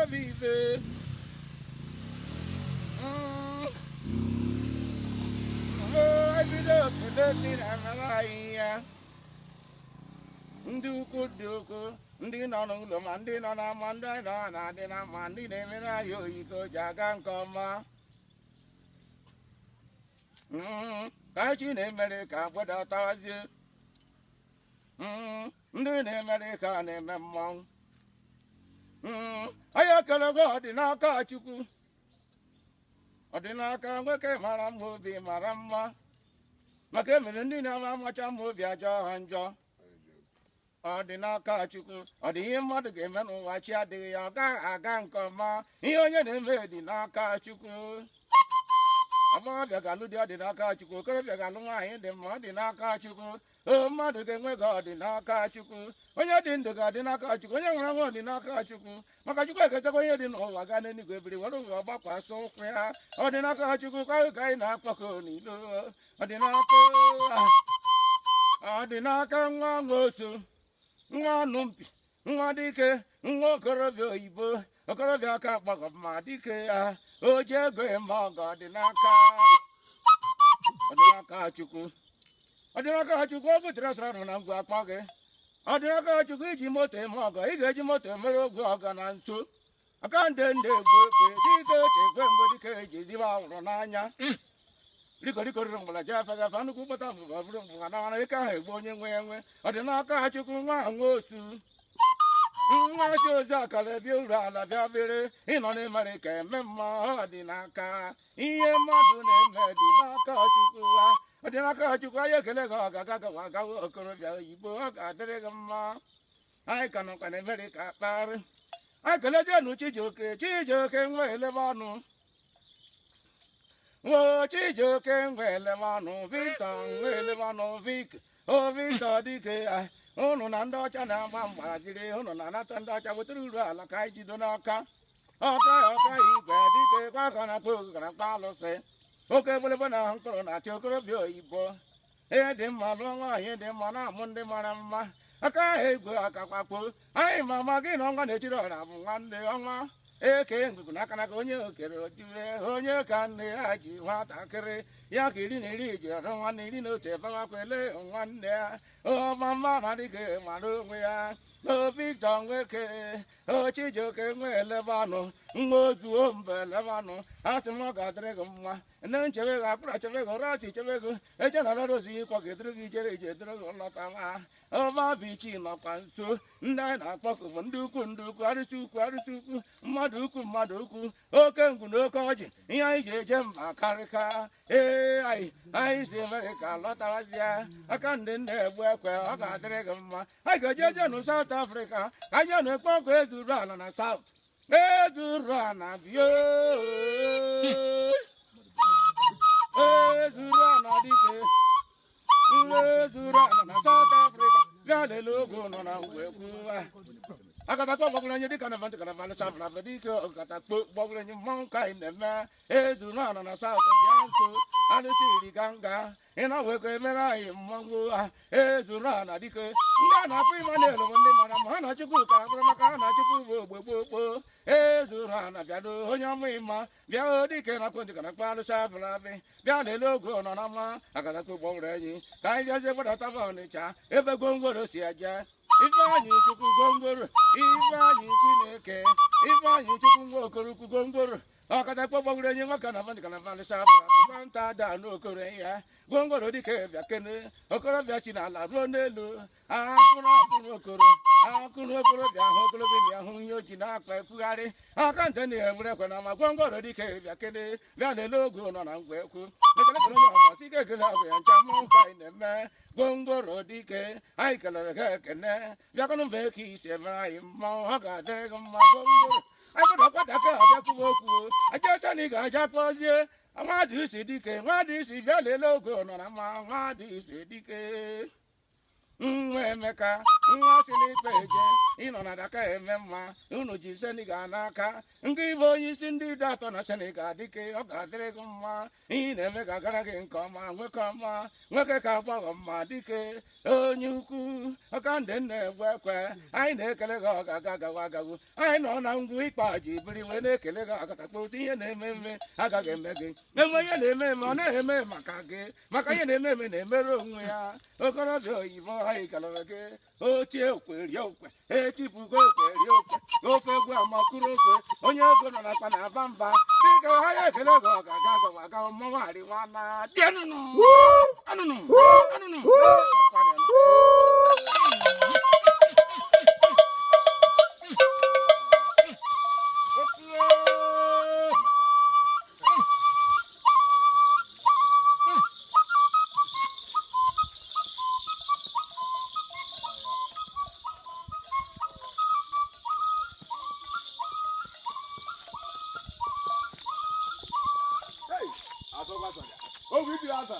bụ ife. Ebido obodo ndị na-emere anyị ya, ndị ukwu dị ukwu, ndị nọ n'ụlọ ma ndị nọ n'ama, ndị nọ na-adị na mma, ndị na-emere anyị oyiko ji aga nke ọma. Ka chi na-emere ka gbedatazie. Ndị na-emere ka na-eme mmanwụ. Anyị ekelego ọdịnaka Chukwu, ọdịnaka nwoke mara mma, obi mara mma, maka emere ndị na-ama amacha mma, obi ajọ ha njọ. Ọdịnaka Chukwu, ọ dị ihe mmadụ ga-eme n'ụwa chi adịghị ya, ọ gaghị aga nke ọma. Ihe onye na-eme dị n'aka Chukwu. Agbọghọbịa ga-alụ di, ọ dị n'aka Chukwu. Okorobịa ga-alụ nwaanyị dị mma, ọ dị n'aka Chukwu. O mmadụ ga-enwe gị, ọ dị n'aka Chukwu. Onye dị ndụ ga-adị n'aka Chukwu, onye nwere anwụ, ọ dị n'aka Chukwu, maka Chukwu ekechakwa ihe dị n'ụwa gaa n'eluigwe biri were ụwa gbakwasị ụkwụ ya. Ọ dị n'aka Chukwu kwa ka anyị na-akpọkọ n'ilo. Ọ dị n'aka, ọ dị n'aka nwa nwosu, nwa anụ mpi, nwa dike, nwa okorobịa oyibo, okorobịa aka gbagọ ma dike ya o ji ego eme ọgọ. Ọ dị n'aka, ọ dị n'aka Chukwu, ọ dị n'aka Chukwu. O butere sara nọ na ngwa akpọ gị. Ọ dị n'aka Chukwu iji moto eme ọgọ, ị ga-eji moto emere ogwe ọgọ na nso aka ndị ndị egwu ekwe dike chekwe mgbe dike eji dibe awụrụ n'anya riko riri mgbala ji afa gafa nnukwu kpọta mbụba bụrụ mbụba na ike ahụ egbu onye nwe ya nwe. Ọ dị n'aka Chukwu. Nwa nwosu, nwa si ozi akara bịa uru ala bịa bere ịnọ n'ịmara ka eme mma. Ọ dị n'aka, ihe mmadụ na-eme dị n'aka Chukwu. Ọ dị n'aka Chukwu. Anyị ekele gị, ọ ga-aga gawa agawa, okorobịa oyibo, ọ ga-adịrị gị mma. Anyị ka nọkwa na Amerịka kparị. Anyị kelejenu Chijioke, Chijioke nwe elebe ọnụ nwa, Chijioke nwe elebe ọnụ, Victor nwe elebe ọnụ, Vic o Victor dike. Ụnụ na ndị ọcha na-agba mgbara jiri ụnụ na-anata ndị ọcha wetara uru ala ka anyị jido n'aka ọka ọka igwe dike kwa na akpa oge na akpa alụsị oke ebelebe na mkpụrụ na-achị okorobịa oyibo. Ihe dị mma, lụọ nwaanyị dị mma, na-amụ ndị mara mma. Aka ahụ egwe akakwakpo anyị ma ma gị na ọnwa na-echiri ọra bụ nwanne ọnwa eke ngụgụ n'aka n'aka onye okere ojiwe onye ka nne ya ji nwatakịrị ya ka 11 ji ọrụ nwanne 11 ebewakwa ele nwanne ya ọma mma na dịka mara onwe ya. O Victor Nweke, o Chijioke nwe elebanụ, nwa ozuo mba elebanụ, asị m ọ ga-adịrị gị mma. Nne nchebe gị, akpụrụ achebe gị, ụra asị chebe gị, eje na ozi ịkwọ gị dịrị gị ijere ije dịrị gị lọtawa ọma bichi nọkwa nso. Ndị anyị na-akpọkụ bụ ndị ukwu, ndị ukwu, arụsị ukwu, arụsị ukwu, mmadụ ukwu, mmadụ ukwu, oke ngwu na oke ọjị, ihe anyị ji eje mba karịka. Ee, anyị si Amerịka lọtawazie aka ndị nna egbu ekwe. Ọ ga-adịrị gị mma. Anyị ga-eje eje nụ South Africa ka anyị na-ekpe ọkụ ezuru ala na South ezuru ala bịa ezuru ala dike ezuru ala na South Africa bịa lelee oge nọ na ngwekwu akatakpo gbagwara anyị dịka na vantị kana safra dike ọkatakpo gbagwara anyị mmanwụ ka anyị na-eme ezuru ala na South bịa nso alụsị iri ganga ị na-wekọ emere anyị mmanwụ ezuru ala dike. Ndị a na-akpọ Emmanuel bụ ndị mara mma, ha na Chukwu ka bụrụ maka ha na Chukwu bụ ogbe gboo gboo. Ezuru ala bịado onye ọma ịma bịa dike na kwentị kana kpa alụsị abụrụ abị bịa lelee oge nọ na mma akatakpo gbọwụrụ enyi ka anyị bịazie gbadata Ọnịcha ebe gwongworo si eje. Ifeanyị Chukwu gwongworo, Ifeanyị Chineke, Ifeanyị Chukwu nwa okorokwu gwongworo ọkatakpo gbọwụrụ enyi nwoke na vantị kana alụsị abụrụ abị nwata da n'okoro ya gwongworo dike bịa kene okorobịa si n'ala ruo n'elu akụrụ akụrụ okoro akụrụ okorobịa ahụ okorobịa bịa hụ ihe o ji na-akpa ekwugharị aka nte na-ewere ekwe na ma gwongworo dike bịa kene bịa lelee oge nọ na ngwa ekwu ekele kele onye ọmasị ike ekele abụ ya ncha mmanwụ ka anyị na-eme gwongworo dike anyị kelere gị ekene bịakwanụ mgbe ka isi eme anyị mmanwụ. Ọ ga-adịrị gị mma gwongworo. Anyị bụrụ ọkwadaka abịa kwuba okwu aja na ị ga-aja kpọzie nwadị isi dike nwadị isi bịa lelee oge nọ na mma nwadị isi dike nwa Emeka nwa si n'ikpe eje Ịnọ na Daka eme mma. Unu ji Senegal n'aka. Ndị ịbụ onye isi ndị Ideato na Senegal, dike, ọ ga-adịrị gị mma. Ihe ị na-eme ga-agara gị nke ọma. Nwoke ọma, nwoke ka agbọghọ mma, dike onye ukwu, ọka ndị nna egwe ekwe, anyị na-ekele gị. Ọ ga-aga agawa agawu. Anyị nọ na ngwu ịkpa ji biri wee na-ekele gị. Akatakpo otu ihe na-eme eme agaghị eme gị enwe. Ihe na-eme eme ọ naghị eme maka gị, maka ihe na-eme eme na-emere onwe ya. Okorobịa oyibo, anyị kelere gị. Ochie okwe rie okwe, etipugo okwe rie okwe, ofe egwu amakụrụ ofe onye ego nọ n'akpa na-aba mba. Dịka ha ya ekele gị. Ọ ga-aga agawa agawa. Mmọnwụ arịwana bịanụnụ anụnụ anụnụ. Hey, azọgwa zọrọ. Ogwu ibi aza.